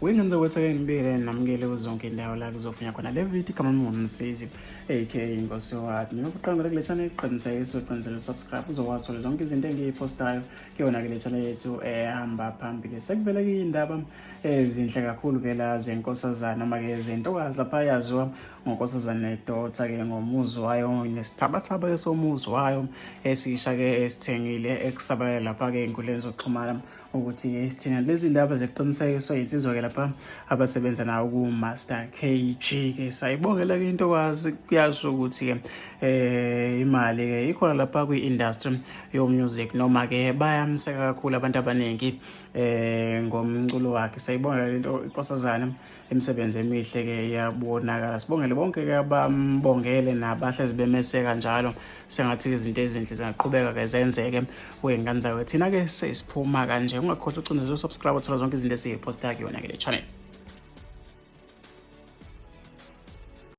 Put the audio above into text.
Wengane zakwethu, ngibingelele namukele kuzonke indawo la kuzofunya khona le video. Igama lami nguMsizi aka Inkosi Wathi. Noma uqala kule channel, iqinisekise ucinzele usubscribe, uzokwazi uthola zonke izinto engiyiphostayo kuyona ke le channel yethu ehamba phambili. Sekuvele kuyindaba ezinhle kakhulu ke la zenkosazana noma ke zentokazi lapha yaziwa ngonkosazane Daughter ke, ngomuzi wayo nesithabathaba ke somuzi wayo esisha ke esithengile, ekusabalala lapha ke ey'nkundleni zokuxhumana ukuthi sithina lezi ndaba ziqinisekiswa insizwa ke lapha abasebenza nawo ku-Master KG ke. Sayibongela ke intokazi, kuyasho ukuthi ke imali ke ikhona lapha kwi-industry yo-music, noma ke bayamseka kakhulu abantu abaningi ngomculo wakhe. Sayibongela lento inkosazana, imisebenzi emihle ke iyabonakala. Sibongele bonke ke abambongele nabahlezi bemeseka njalo. Sengathi izinto ezinhle zingaqhubeka ke zenzeke kwey'ngane zayo. Thina ke sesiphuma kanje, ungakhohlwa ucindezela usubscribe, uthola zonke izinto esiyiphosta kuyona ke le channel.